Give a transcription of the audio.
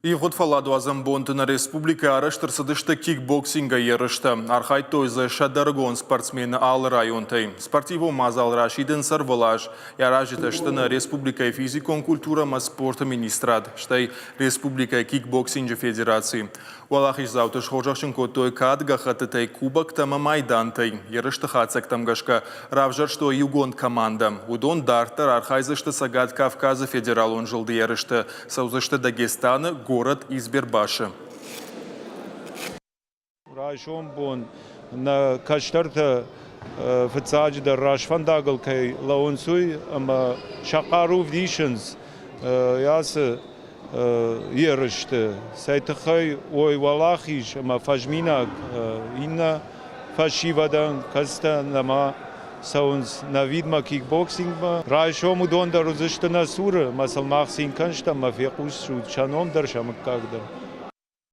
Ивгъуыд фӕлладуадзӕн бонты нӕ республикӕйы арӕзт ӕрцыдысты кикбоксингӕй ерыстӕ. Архайдтой дзы сӕдӕрыгон спортсмены алы районтӕй. Спортивон мадзал расидынц ӕрвылаз. Йӕ аразджытӕ сты нӕ республикӕйы физикон культурӕ ӕмӕ спорты министрад, стӕй республикӕйы кикбоксинджы федераци. Уӕлахиздзауты схорзӕхджын кодтой кад гӕххӕттытӕй, кубоктӕ ӕмӕ майдантӕй. Ерысты хатдзӕгтӕм гӕсгӕ равзӕрстой иугонд командӕ. Уыдон дарддӕр архайдзысты Цӕгат Кавказы федералон зылды ерысты, цӕудзысты Дагестаны, город Избербашы. Райсом бон нӕ кӕстӕртӕ фыццаджыдӕр рӕзфӕндагыл кӕй лӕууынц, уый ӕмӕ сӕ хъару вдисынц ацы ерысты, цӕй тыххӕй уой уӕлахиз ӕмӕ фӕзминаг иннӕ фӕсивӕдӕн, кӕцытӕ нӕма цӕуынц Навидмӕ кикбоксингмӕ. Райсом уыдон дӕр уыдзысты нӕ цуры, ӕмӕ сыл мах цин кӕнстӕм ӕмӕ фехъусут сӕ ном дӕр, сӕ мыггаг дӕр.